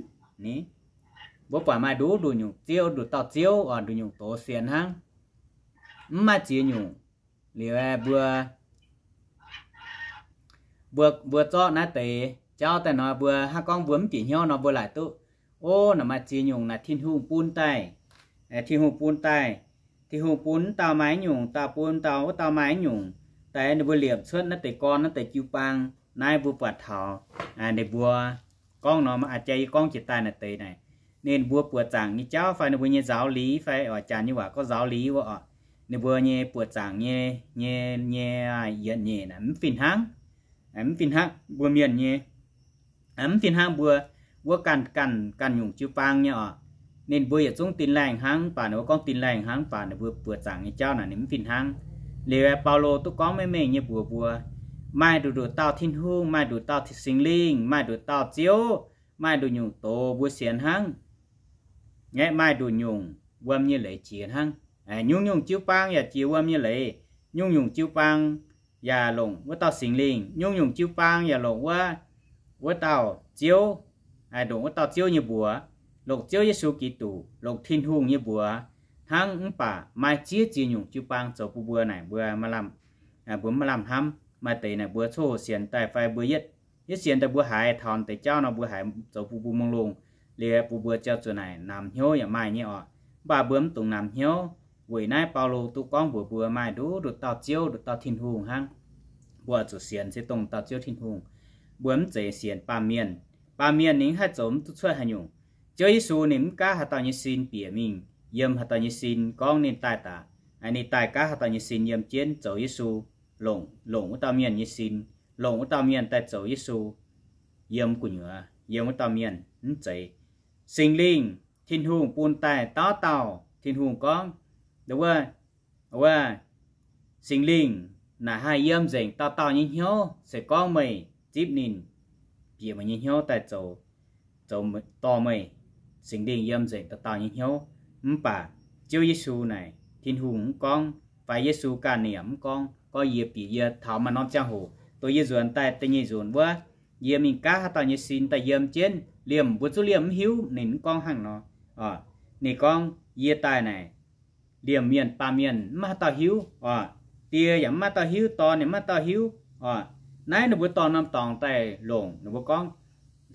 Mbuo buatc maaih nduqc, nduqc nyungc Ziouv, nduqc dauh Ziouv oc, nduqc nyungc doz sienx hnangv. Mv maaih ziex nyungc. Liuz mbuo, mbuo, mbuo zorqv naaiv deix jauv daaih nor, mbuo hnangv gorngv mbuo mv bieqc hnyouv nor mbuo laaic duqv, o, naaic maaih ziex nyungc naaic Tin-Hungh bun daaih, Tin-Hungh bun daaih, Tin-Hungh bun wuov dauh maaih nyungc, dauh bun dauh, wuov dauh maaih nyungc, daaih ninh mbuo liemh cuotv naaiv deix gorn naaiv deix jiu-baang. Naaiv mbuo buatc taux ninh mbuo gorngv nor, aa, jaa yie gorngv jiex daaih naaic deix naaic, ninh mbuo buoqc zaangc nyei jauv fai ninh mbuo nyei nzaaux liz fai oix janx nyei waac gorngv nzaaux liz wuov oc, ninh mbuo nyei buoqc zaangc nyei, nyei, nyei yietc nyeic naaic mv fih hnangv, mv fih hnangv mbuo mienh nyei, mv fih hnangv mbuo wuov ganh, ganh, ganh nyungc jiu-baang nyei oc. Ninh mbuo yietc zungv din laengh hnangv, mv baac ninh mbuo gorngv din laengh hnangv, mv baac ninh mbuo buoqc zaangc nyei jauv naaic ninh mv fih hnangv. Liuz Baulo duqv gorngv mengh mengh nyei mbuox mbuo, maaih nduqc nduqc dauh Tin-Hungh, maaih nduqc dauh Singx Lingh, maaih nduqc dauh Ziouv, maaih nduqc nyungc doz mbuo sienx hnangv. Aeqv, maaih nduqc nyungc wuom nyei leiz jiex hnangv. Nyungc-nyungc jiu-baang yaac jiex wuom nyei leiz. Nyungc-nyungc jiu-baang yaac longc wuov dauh Singx Lingh. Nyungc-nyungc jiu-baang yaac longc wuov, wuov dauh Ziouv, longc wuov dauh Ziouv nyei mbuox, longc Ziouv Yesu Giduc, longc Tin-Hungh nyei mbuox hnangv. Mv baac maaih ziex ziex nyungc jiu-baang zoux bun mbuo naaic mbuo, mbuo maiv lamh hnamv. Maaih deix naaic mbuo coqv hoqc sienx daaih fai mbuo yietv, yietv sienx daaih mbuo haiz taux deix jauv nor mbuo haiz zoux bun mbuo mongh longh. Liuz bun mbuo ziouc zuqc naaic namx hnyouv yaac maaih nyei oc. Mv baac mbuo mv dungx namx hnyouv. Weic naaiv Baulo duqv gorngv mbuox mbuo maaih nduqc nduqc dauh Ziouv, nduqc dauh Tin-Hungh hnangv. Mbuo oix zuqc sienx se dongh dauh Ziouv Tin-Hungh. Mbuo mv zeiz sienx baamh mienh. Baamh mienh ninh haih zoux mv duqv cuotv haaix nyungc. Ziouv Yesu ninh mv gaav haaix dauh nyei sin bieqc mingh yiem haaix dauh nyei sin gorngv ninh daaih daaih, ninh daaih gaav haaix dauh nyei sin yiem jienv zoux Yesu, longc, longc wuov dauh mienh nyei sin, longc wuov dauh mienh daaih zoux Yesu yiem gu'nyuoz, yiem wuov dauh mienh. Mv zeiz. Singx Lingh, Tin-Hungh bun daaih dauh dauh. Tin-Hungh gorngv, wuov, wuov, Singx Lingh naaic haih yiem nzengc dauh dauh nyei hnyouv. Se gorngv meih zipv ninh, bieqc meih nyei hnyouv daaih zoux, zoux dorh meih, Singx Lingh yiem nzengc dauh dauh nyei hnyouv. Mv baac Ziouv Yesu naaic Tin-Hungh mv gorngv, fai Yesu ganh ninh yaac mv gorngv, gorngv yie bieqc yie taux maaih norm ziangh hoc, dongh yie nzuonx daaih da'nyeic nzunc wuov, yie mingh gaav haaix dauh nyei sin daaih yiem jienv, liemh mbuo zungv liemh mv hiuv. Ninh mv gorngv hnangv nor. Ninh gorngv, yie daaih naaic, liemh mienh baamh mienh mv maaih haaix dauh hiuv oc. Die yaac mv maaih dauh hiuv, Dorn yaac mv maaih dauh hiuv oc. Naaiv ninh mbuo dorh norm dorngx daaih longc, ninh mbuo gorngv,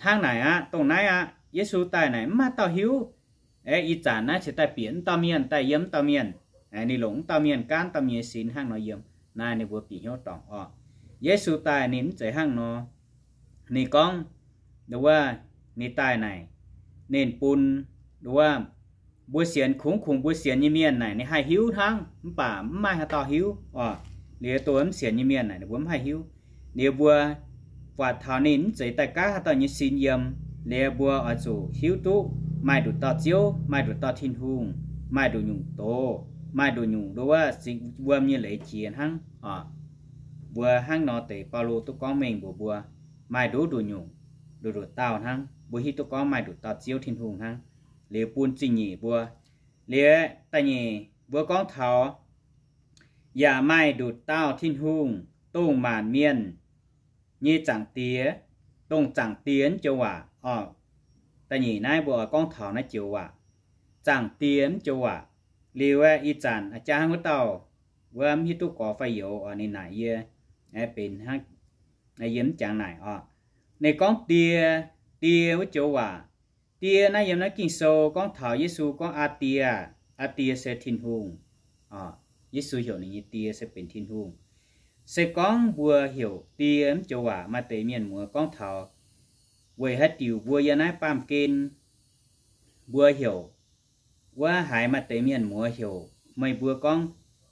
hnangv naaic aqv, dongh naaiv aqv, Yesu daaih naaic mv maaih dauh hiuv. Aeqv, ih zanc naaiv cingx daaih bieqc mv dauh mienh, daaih yiem mv dauh mienh. Ninh longc mv dauh mienh gaanv dauh mienh nyei sin hnangv nor yiem. Naaiv ninh mbuo bieqc hnyouv dorngc oc. Yesu daaih ninh mv zeiz hnangv nor. Ninh gorngv, wuov, ninh daaih naaic, ninh bun, wuov, mbuo sienx, kungx kungx mbuo sienx nyei mienh naaic ninh haih hiuv hnangv, mv baac mv maaih haaix dauh hiuv oc. Liuz dongh mv sienx nyei mienh naaic ninh mbuo mv haih hiuv. Liuz mbuo buatc taux ninh mv zeiz daaih gaav haaix dauh nyei sin yiem. Liuz mbuo oix zuqc hiuv duqv maaih nduqc dauh Ziouv, maaih nduqc dauh Tin-Hungh, maaih nduqc nyungc doz, maaih nduqc nyungc, wuov, wuom nyei leiz jiex hnangv oc. Mbuo hnangv nor deix Baulo duqv gorngv mengh mbuox mbuo, maaih nduqc nduqc nyungc, nduqc nduqc dauh hnangv. Mbuo hiuv duqv gorngv maaih nduqc dauh Ziouv Tin-Hungh hnangv. Liuz bun zingh nyeic mbuo, liuz da'nyeic mbuo gorngv taux yaac maaih nduqc dauh Tin-Hungh, dongh maanc mienh nyei Zaangc Diex, dongh Zaangc Diex mv joux waac oc. Da'nyeic naaiv mbuo oix gorngv taux naaiv joux waac, Zaangc Diex mv joux waac. Liuz aeqv, ih zanc jaa hnangv wuov dauh wuov mv hiuv duqv gorx fai youz oc, ninh naaic yie, benx hnangv yie mv jangx naaic oc. Ninh gorngv die, die wuov joux waac. Die naaiv yiem naaiv Ging-Sou gorngv taux Yesu gorngv, Aa Die, Aa Die se Tin-Hungh. Yesu heuc ninh nyei Die se benx Tin-Hungh. Se gorngv mbuo heuc die mv joux waac, maaih deix mienh muoz gorngv taux weic haaix diuc mbuo yiem naaiv baamh gen mbuo heuc wuov haiz maaih deix mienh muoz heuc meih mbuo gorngv,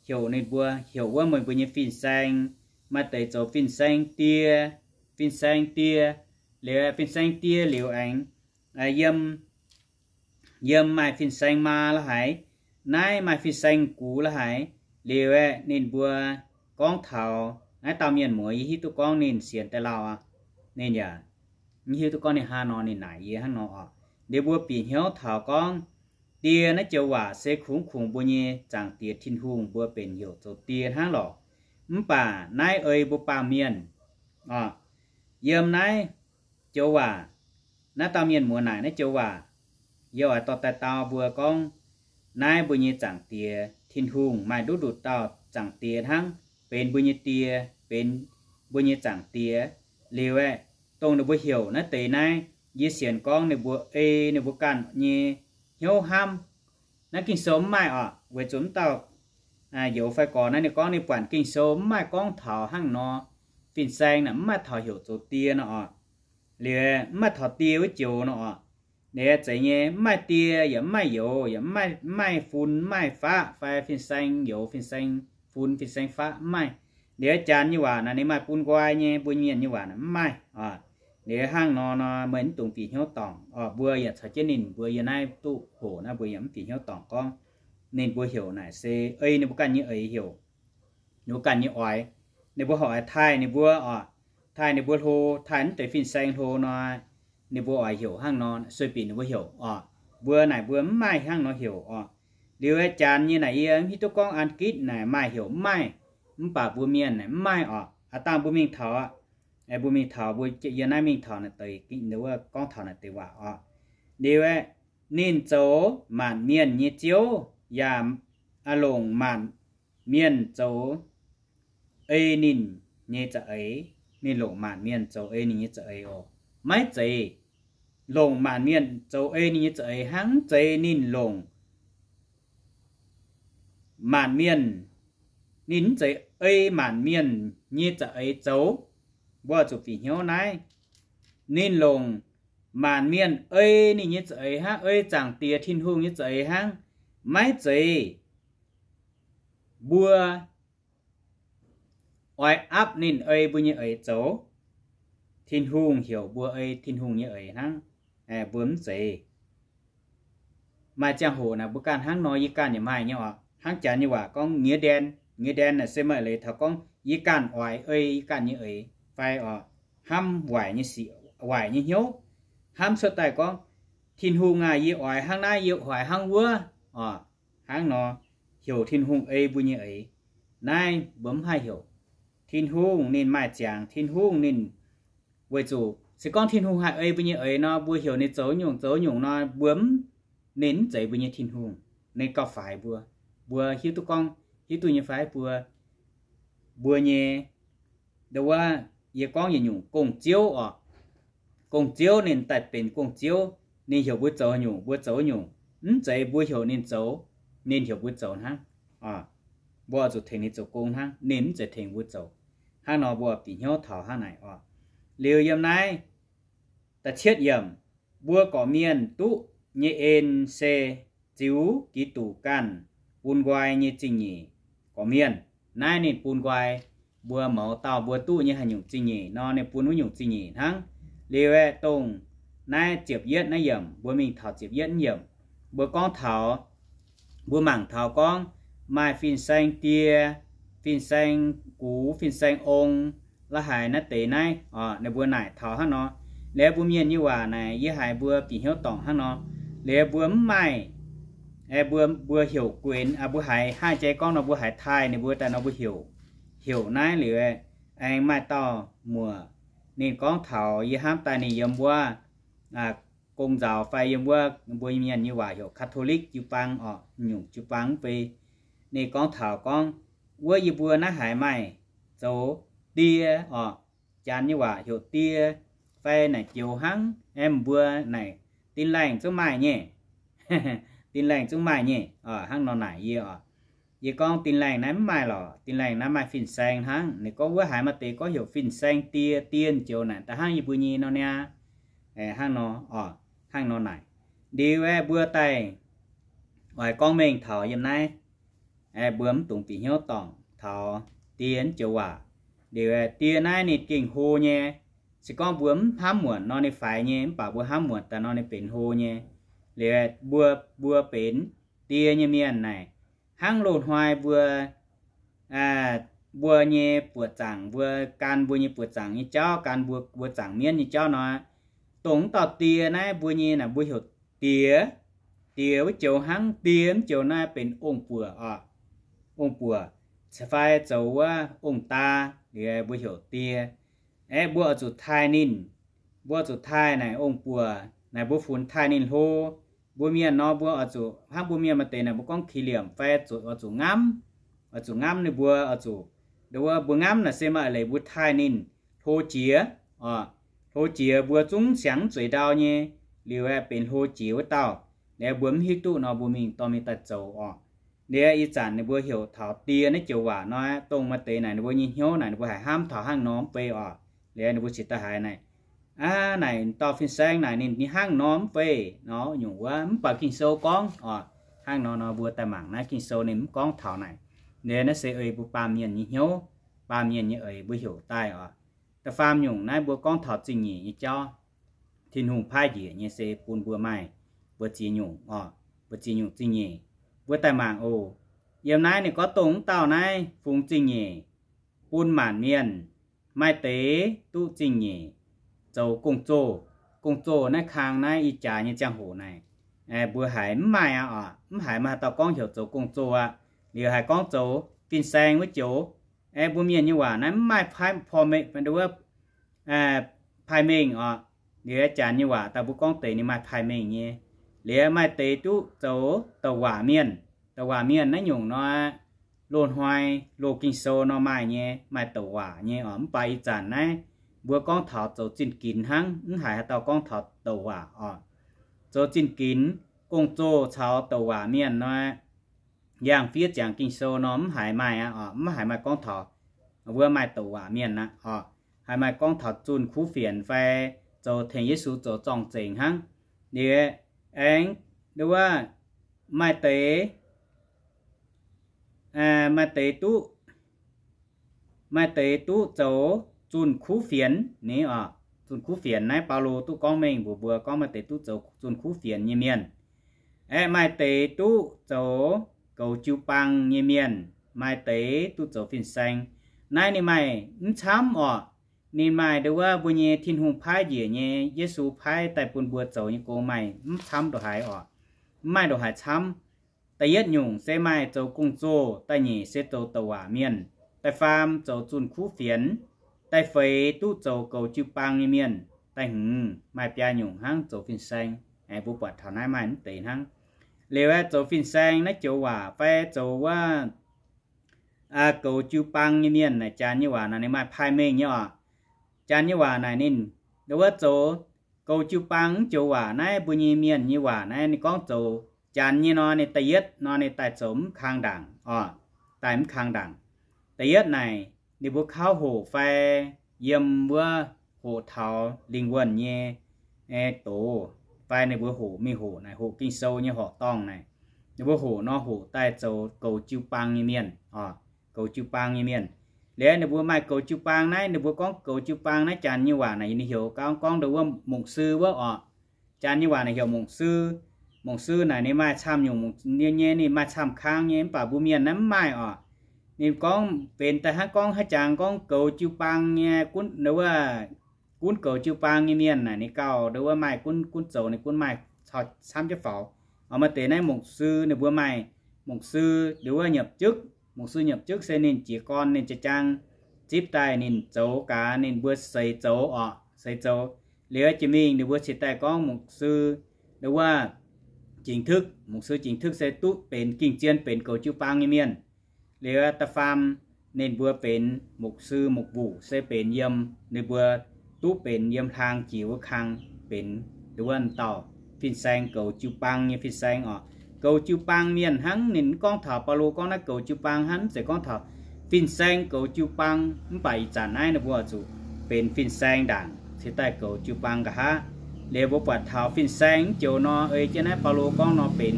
heuc ninh mbuo heuc wuov meih mbuo nyei fin-saeng, maaih deix zoux fin-saeng die, fin-saeng die, liuz fin-saeng die liuz aengx yiem, yiem maaih fin-saeng maa la'haiz, naaiv maaih fin-saeng gux la'haiz. Liuz aeqv, ninh mbuo gorngv taux naaiv dauh mienh muoz, yie hiuv duqv gorngv ninh sienx daaih lauh aqv. Ninh yaac mv hiuv duqv gorngv ninh hnangv nor, ninh naaic yie hnangv nor oc. Liuz mbuo bieqc hnyouv taux gorngv die naaiv joux waac se kungx kungx mbuo nyei Zaangc Diex Tin-Hungh mbuo benx heuc zoux die hnangv lorqc. Mv baac naaiv ei mbuo baamh mienh oc, yiem naaiv joux waac, naaiv dauh mienh muoz naaic naaiv joux waac, yie oix dorh daaih dau mbuo gorngv, naaiv mbuo nyei Zaangc Diex Tin-Hungh maaih nduqc nduqc dauh Zaangc Diex hnangv, benx mbuo nyei Die, benx mbuo nyei Zaangc Diex. Liuz aeqv, dongh ninh mbuo heuc naaiv deix naaiv, yie sienx gorngv ninh mbuo ei ninh mbuo ganh nyei hnyouv hnamv. Naaiv Ging-Sou mv maaih oc, weic zuqc mv dauh youz fai gorx naaiv ninh gorngv ninh buatc Ging-Sou mv maaih gorngv taux hnangv nor. Fin-saeng naaic mv maaih taux heuc zoux die nor oc. Liuz mv maaih taux die wuov joux nor oc. Liuz zeiz nyei, mv maaih die yaac mv maaih youz, yaac mv maaih fun mv maaih faqv fai fin-saeng youz, fin-saeng fun, fin-saeng faqv mv maaih. Liuz janx nyei waac naaic ninh maaih bun nqoi nyei, mbuo mienh nyei waac naaic mv maaih oc. Liuz hnangv nor nor meih mv dungx bieqc hnyouv dorngc oc. Mbuo yaac caux jienv ninh mbuo yiem naaiv duqv hoc naaiv mbuo yaac mv bieqc hnyouv dorngc gorngv ninh mbuo heuc naaic se ei ninh mbuo ganh nyei eix heuc, ninh mbuo ganh nyei oix. Ninh mbuo horpc taaih ninh mbuo oc, taaih ninh mbuo hlo, taaih mv deix fin-saeng hlo nor, ninh mbuo oix heuc hnangv nor, sueih bieqc ninh mbuo heuc oc. Mbuo naaic mbuo mv maaih hnangv nor heuc oc. Liuz janx nyei naaic yie mv hiuv duqv gorngv An Gitv naaic maaih heuc mv maaih, mv baac mbuo mienh naaic mv maaih oc. Aav dangh mbuo mingh taux, mbuo mingh taux mbuo yiem naaiv mingh taux naaic deix, gorngv taux naaic deix waac oc. Liuz aeqv, ninh zoux maanc mienh nyei Ziouv yaac longc maanc mienh zoux ei ninh nyei za'eix. Ninh longc maanc mienh zoux ei ninh nyei za'eix oc. Maiv zeiz longc maanc mienh zoux ei ninh nyei za'eix hnangv, mv zeiz ninh longc maanc mienh, ninh mv zeiz ei maanc mienh nyei za'eix zoux. Mbuo zuqc bieqc hnyouv naaiv. Ninh longc maanc mienh ei ninh nyei za'eix hnangv, ei Zaangc Diex Tin-Hungh nyei za'eix hnangv. Maiv zeiz mbuo oix aapv ninh ei mbuo nyei eix zoux. Tin-Hungh heuc mbuo ei Tin-Hungh nyei eix hnangv. Mbuo mv zeiz. Maaih ziangh hoc naaic mbuo ganh hnangv nor, yie ganh yaac maaih nyei oc. Hnangv janx nyei waac gorngv nghĩa đen. Nghĩa đen naaic se maaih leiz taux gorngv yie ganh oix ei yie ganh nyei eix fai oc, hnamv waaic nyei sic, waaic nyei hnyouv, hnamv cuotv daaih gorngv, Tin-Hungh aah, yie oix hnangv naaiv, yie oix hnangv wuov oc. Hnangv nor heuc Tin-Hungh ei mbuo nyei eix. Naaiv mbuo mv haih heuc. Tin-Hungh ninh maaih ziangx, Tin-Hungh ninh, weic zuqc se gorngv Tin-Hungh haih ei mbuo nyei eix nor, mbuo heuc ninh zoux nyungc zoux nyungc nor, mbuo mv, ninh mv zeiz mbuo nyei Tin-Hungh. Ninh gauh faix mbuo. Mbuo hiuv duqv gorngv, hiuv duqv nyei fai? Mbuo, mbuo nyei, ndo wuov, yie gorngv yietc nyungc gong-ziouv oc. Gong-ziouv ninh daaih benx gong-ziouv, ninh heuc mbuo zoux nyungc mbuo zoux nyungc. Mv zeiz mbuo heuc ninh zoux, ninh heuc mbuo zoux hnangv. Mbuo zuqc tengx ninh zoux gong hnangv, ninh mv zeiz tengx mbuo zoux. Hnangv nor mbuo bieqc hnyouv taux hnangv naaic oc. Liuz yiem naaiv da'cietv yiemc, mbuo gorqv-mienh duqv nyei en se ziux Giduc ganh bun nqoi nyei zingh nyeic gorqv-mienh. Naaiv ninh bun nqoi mbuo mouz dauh mbuo duqv nyei haaix nyungc zingh nyeic nor, ninh bun wuov nyungc zingh nyeic hnangv. Liuz aeqv, dongh naaiv ziepc yietv naaiv yiemc, mbuo mingh taux ziepc yietv yiemc, mbuo gorngv taux, mbuo mangc taux gorngv maaih fin-saeng die, fin-saeng gux, fin-saeng ong, la'haiz naaiv deix naaiv oc, ninh mbuo naaic taux hnangv nor. Liuz mbuo mienh nyei waac naaic yie haiz mbuo bieqc hnyouv dorngc hnangv nor. Liuz mbuo mv maaih, mbuo, mbuo heuc guenx, mbuo haiz haaix jai gorngv nor mbuo haiz taaih ninh mbuo daaih nor mbuo heuc, heuc naaiv liuz aengx maaih dauh muoc ninh gorngv taux yie hnamv daaih ninh yiem wuov gong-nzaaux fai yiem wuov mbuo mienh nyei waac heuc Catholic jiu-baang oc, nyungc jiu-baang mv bei. Ninh gorngv taux gorngv wuov yie mbuo naaiv haiz maaih zoux die oc, Janx nyei waac heuc die fai naaic joux hnangv, aeqv, mbuo naaic Tin-Laengh zungv maaih nyei. Tin-Laengh zungv maaih nyei oc, hnangv nor naaic yie oc. Yie gorngv Tin-Laengh naaiv mv maaih lorqc, Tin-Laengh naaiv maaih fin-saeng hnangv. Ninh gorngv wuov haiz maaih deix gorngv heuc fin-saeng die, die joux naaic da'hnangv yie mbuo nyei nor niaa. Hnangv nor oc, hnangv nor naaic. Liuz aeqv, mbuo daaih oix gorngv mengh taux yiem naaiv, mbuo mv dungx bieqc hnyouv dorngc taux die joux waac. Liuz aeqv, die naaiv ninh gengh hlo nyei. Se gorngv mbuo mv hnamv muonc nor ninh faix nyei, mv baac mbuo hnamv muonc daaih nor ninh benx hlo nyei. Liuz aeqv, mbuo, mbuo benx die nyei mienh naaic, hnangv loz-hnoi mbuo, mbuo nyei buoqc zaangc, mbuo gan mbuo nyei buoqc zaangc nyei jauv, gan mbuo, mbuo zaangc mienv nyei jauv nor, dongh wuov dauh die naaiv mbuo nyei naaic mbuo heuc diex. Diex wuov joux hnangv, die wuov joux naaiv benx ong-buoc oc. Ong-buoc fai zoux wuov ong-daa, liuz mbuo heuc die. Aeqv, mbuo oix zuqc taaih ninh, mbuo oix zuqc taaih naaic ong-buoc naaic, mbuo funx taaih ninh hlo. Mbuo mienh nor mbuo oix zuqc hnangv mbuo mienh maaih deix naaic mbuo gorngv kii liemh fai zuqc, oix zuqc ngamv, oix zuqc ngamv ninh mbuo oix zuqc, wuov mbuo ngamv naaic se maaih leiz mbuo taaih ninh hlo jiex oc. Hlo jiex mbuo zungv siangx zueiz ndau nyei. Liuz aeqv, benx hlo jiex wuov dauh, liuz mbuo mv hiuv duqv nor mbuo mingh dorh mingh daaih zoux oc. Liuz ih zanc ninh mbuo heuc taux die naaiv joux waac nor, dongh maaih deix naaic ninh mbuo nyei hnyouv naaic ninh mbuo haiz hnamv taux hnangv nor mv bei oc. Liuz ninh mbuo cingx daaih haiz naaic, aav, naaic dauh fin-saeng naaic ninh hnangv nor mv bei nor nyungc wuov, mv baac Ging-Sou gorngv oc, hnangv nor nor mbuo daaih mangc naaiv Ging-Sou ninh mv gorngv taux naaic. Liuz naaiv se ei mbuo baamh mienh nyei hnyouv, baamh mienh nyei eix mbuo heuc daaih oc. Da'faam nyungc naaiv mbuo gorngv taux zingh nyeic nyei jauv. Tin-Hungh paaiv njiec nyei se bun mbuo maaih mbu'ziex nyungc oc, mbu'ziex nyungc zingh nyeic. Mbuo daaih mangc oc. Yiem naaiv ninh gorngv dongh wuov dauh naaiv fungx zingh nyeic bun maanc mienh, maaih deix duqv zingh nyeic zoux gong-zoh. Gong-zoh naaiv kang naaiv ih jaax nyei ziangh hoc naaic, mbuo haiz mv maaih aqv oc, mv haiz maaih haaix dauh gorngv heuc zoux gong-zoh aqv. Liuz haiz gorngv zoux fin-saeng wuov joux. Aeqv, mbuo mienh nyei waac naaiv mv maaih paaiv, paaiv mengh oc. Liuz janx nyei waac daaih mbuo gorngv deix ninh maaih paaiv mengh nyei. Liuz maaih deix duqv zoux douc waac mienh. Douc waac mienh naaiv nyungc nor, loz-hnoi loz Ging-Sou nor maaih nyei, maaih douc waac nyei oc. Mv baac ih zanc naaiv mbuo gorngv taux zoux zinh ginx hnangv, mv haiz haaix dauh gorngv taux douc waac oc. Zoux zinh ginx, gong-zoh caux douc waac mienh nor, yangh fiev ziangx Ging-Sou nor mv haiz maaih aqv oc, mv haiz maaih gorngv taux wuov maaih douc waac mienh aqv oc. Haiz maaih gorngv taux zunh kuv fienx fai zoux tengx Yesu zoux zorng-zengx hnangv. Liuz aengx wuov maaih deix, maaih deix duqv, maaih deix duqv zoux zunh kuv fienx ni oc. Zunh kuv fienx naaiv Baulo duqv gorngv mengh mbuox mbuo gorngv maaih deix duqv zoux zunh kuv fienx nyei mienh. Aeqv, maaih deix duqv zoux goux jiu-baang nyei mienh, maaih deix duqv zoux fin-saeng. Naaiv ninh maaih mv camv oc. Ninh maaih ndo wuov mbuo nyei Tin-Hungh paaiv njiec nyei, Yesu paaiv daaih bun mbuo zoux nyei gong maaih mv camv ndongc haaix oc. Mv maaih ndongc haaix camv. Da'yietv nyungc se maaih zoux gong-zoh, da'nyeic se zoux douc waac mienh, da'faam zoux zunh kuv fienx, da'feix duqv zoux goux jiu-baang nyei mienh, da'hmz maaih biaa nyungc hnangv zoux fin-saeng. Aengx mbuo buatc taux naaiv maaih mv deix hnangv. Liuz aeqv, zoux fin-saeng naaiv joux waac fai zoux wuov goux jiu-baang nyei mienh naaic, janx nyei waac naaic ninh maaih paaiv mengh nyei oc. Janx nyei waac naaic ninh, ndo wuov zoux goux jiu-baang mv joux waac naaiv, mbuo nyei mienh nyei waac naaiv ninh gorngv zoux janx nyei nor, ninh da'yietv nor ninh daaih zoux mv kang ndaangc oc. Daaih mv kang ndaangc. Da'yietv naaic ninh mbuo kauv hoqc fai yiem wuov hoqc taux lingh wuonh nyei doz, fai ninh mbuo hoqc mingh hoqc naaic, hoqc Ging-Sou nyei horqc dorngh naaic, ninh mbuo hoqc nor hoqc daaih zoux goux jiu-baang nyei mienh oc. Goux jiu-baang nyei mienh. Liuz ninh mbuo maaih goux jiu-baang naaiv, ninh mbuo gorngv goux jiu-baang naaiv janx nyei waac naaic ninh heuc gorngv, gorngv ndo wuov mungc sư wuov oc. Janx nyei waac naaic heuc mungc sư. Mungc sư naaic ninh maaih camv nyungc nyei, ninh maaih camv kang nyei, mv baac mbuo mienh naaiv mv maaih oc. Ninh gorngv benx daaih hnangv gorngv haaix jangx gorngv goux jiu-baang nyei gunv, ndo wuov gunv goux jiu-baang nyei mienh naaic ninh gauh ndo wuov maaih gunv, gunv zoux ninh gunv maaih camv jienv faaux. Oc, maaih deix naaiv mungc sư ninh mbuo maaih mungc sư, ndo wuov nyopc jukv. Mungc sư nyopc jukv se ninh jiez gorn ninh jaa-jaang zipv daaih ninh zoux gaax ninh mbuo seix zoux oc, seix zoux. Liuz jiex mingh ninh mbuo cingx daaih gorngv mục sư, wuov, chính thức, mục sư chính thức se duqv benx gengh zien benx goux jiu-baang nyei mienh. Liuz da'faam ninh mbuo benx mục sư mục vụ se benx yiem, ninh mbuo duqv benx yiem hlang jiex wuov kang benx wuov dauh fin-saeng, goux jiu-baang nyei fin-saeng oc. Goux jiu-baang mienh hnangv. Ninh mv gorngv taux, Baulo gorngv naaiv goux jiu-baang hnangv, mv zeiz gorngv taux fin-saeng goux jiu-baang. Mv baac ih zanc naaiv ninh mbuo zuqc benx fin-saeng ndaangc cingx daaih goux jiu-baang nqa'haav. Liuz mbuo buatc taux fin-saeng mv joux nor, ei jienv naaiv Baulo gorngv nor benx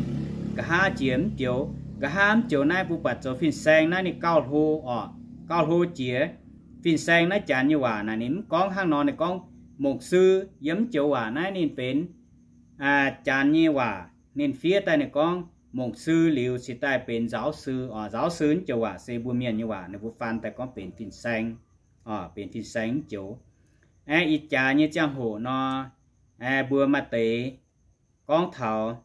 nqa'haav jiex mv joux. Nqa'haav mv joux naaiv mbuo buatc zoux fin-saeng naaiv ninh gauh hlo oc, gauh hlo jiex. Fin-saeng naaiv Janx nyei waac naaic ninh mv gorngv hnangv nor, ninh gorngv mục sư. Yiem mv joux waac naaiv ninh benx Janx nyei waac, ninh fiev daaih ninh gorngv mục sư liuz cingx daaih benx giáo sư oc. Giáo sư mv joux waac se mbuo mienh nyei waac, ninh mbuo faan daaih gorngv benx fin-saeng oc, benx fin-saeng mv joux. Aeqv, ih jaax nyei ziangh hoc nor, aeqv, mbuo maaih deix gorngv taux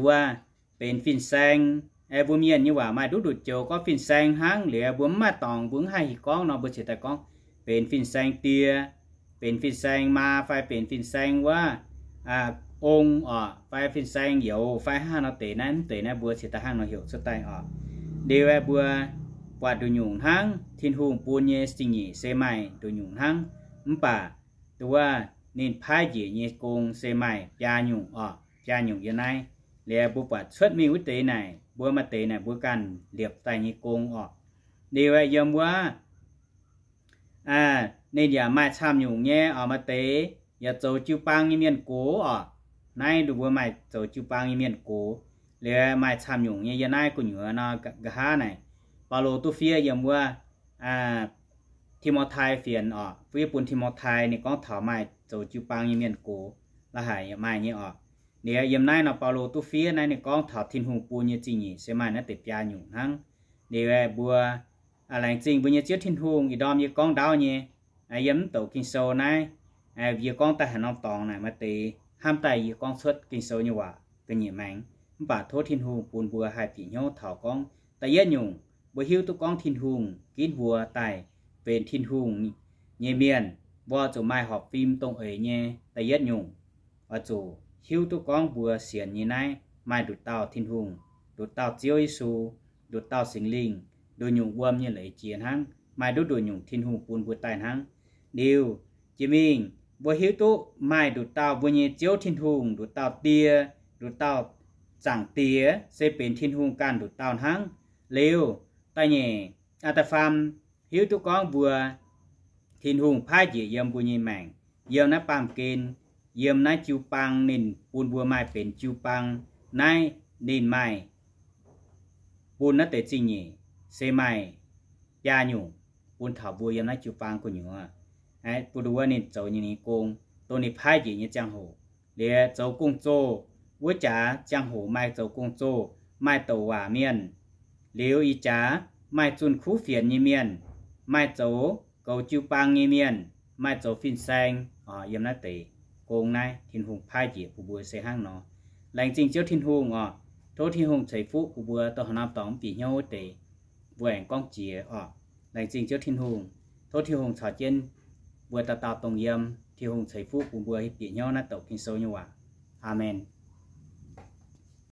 wuov benx fin-saeng, aeqv, mbuo mienh nyei waac maaih nduqc nduqc joux gorngv fin-saeng hnangv. Liuz mbuo mv maaih dorngx, mbuo mv haih hic gorngv nor, mbuo cingx daaih gorngv benx fin-saeng die, benx fin-saeng maa, fai benx fin-saeng wuov ong oc, fai fin-saeng youz, fai hnangv nor deix naaiv, mv deix naaiv mbuo cingx daaih hnangv nor heuc cuotv daaih oc. Liuz aeqv, mbuo buatc nduqc nyungc hnangv, Tin-Hungh bun nyei zingh nyeic se maaih nduqc nyungc hnangv. Mv baac wuov ninh paaiv njiec nyei gong se maaih biaa nyungc oc, biaa nyungc yiem naaiv. Liuz mbuo buatc cuotv mingh wuov deix naaic, mbuo maaih deix naaic mbuo ganh liepc daaih nyei gong oc. Liuz yiem wuov ninh yaac maaih camv nyungc nyei oc. Maaih deix yaac zoux jiu-baang nyei mienh gox oc. Naaiv ninh mbuo maaih zoux jiu-baang nyei mienh gox. Liuz maaih camv nyungc nyei yiem naaiv gu'nyuoz nor, nqa'haav naaic Baulo duqv fiev yiem wuov Ti^mo^tai fienx oc, fiev bun Ti^mo^tai, ninh gorngv taux maaih zoux jiu-baang nyei mienh gox, la'haic yaac maaih nyei oc. Liuz yiem naaiv nor Baulo duqv fiev naaiv ninh gorngv taux Tin-Hungh bun nyei zingh nyeic se maaih naaiv deix biaa nyungc hnangv. Liuz mbuo laengz zingh mbuo nyei Ziouv Tin-Hungh ih ndorm yie gorngv ndaauv nyei, yiem mv douc Ging-Sou naaiv, yie gorngv daaih haaix norm dorngx naaic maaih deix hnamv daaih yie gorngv cuotv Ging-Sou nyei waac ga'nyiec maengx. Mv baac tov Tin-Hungh bun mbuo haih bieqc hnyouv taux gorngv da'yietv nyungc, mbuo hiuv duqv gorngv Tin-Hungh ginv mbuo daaih benx Tin-Hungh nyei mienh, mbuo zuqc maaih horpc fim dongh eix nyei da'yietv nyungc. Oix zuqc hiuv duqv gorngv mbuo sienx nyei naaiv maaih nduqc dauh Tin-Hungh, nduqc dauh Ziouv Yesu, nduqc dauh Singx Lingh, nduqc nyungc wuom nyei leiz jiex hnangv, maaih nduqc nduqc nyungc Tin-Hungh bun mbuo daaih hnangv. Liuz jiex mingh mbuo hiuv duqv maaih nduqc dauh mbuo nyei Ziouv Tin-Hungh, nduqc dauh Die, nduqc dauh Zaangc Diex se benx Tin-Hungh ganh nduqc dauh hnangv. Liuz da'nyeic, da'faam, hiuv duqv gorngv mbuo Tin-Hungh paaiv njiec yiem mbuo nyei maengc, yiem naaiv baamh gen, yiem naaiv jiu-baang ninh bun mbuo maaih benx jiu-baang naaiv, ninh maaih bun naaiv deix zingh nyeic se maaih biaa nyungc bun taux mbuo yiem naaiv jiu-baang gu'nyuoz, bun nduov ninh zoux nyei gong, dongh ninh paaiv njiec nyei ziangh hoc. Liuz zoux gong-zoh, wuov jaax ziangh hoc maaih zoux gong-zoh, maaih douc waac mienh, liuz ih jaax maaih zunh kuv fienx nyei mienh, maaih zoux goux jiu-baang nyei mienh, maaih zoux fin-saeng. Yiem naaiv deix gong naaiv Tin-Hungh paaiv njiec bun mbuo se hnangv nor. Laengz zingh Ziouv Tin-Hungh oc. Tov Tin-Hungh ceix fuqv bun mbuo dongh haaix norm dorngx mv bieqc hnyouv wuov deix, mbuo aengx gorngv jiex oc. Laengz zingh Ziouv Tin-Hungh. Tov Tin-Hungh caux jienv mbuo dauh dauh dongh yiem. Tin-Hungh ceix fuqv bun mbuo bieqc hnyouv naaiv douc Ging-Sou nyei waac. Aamen.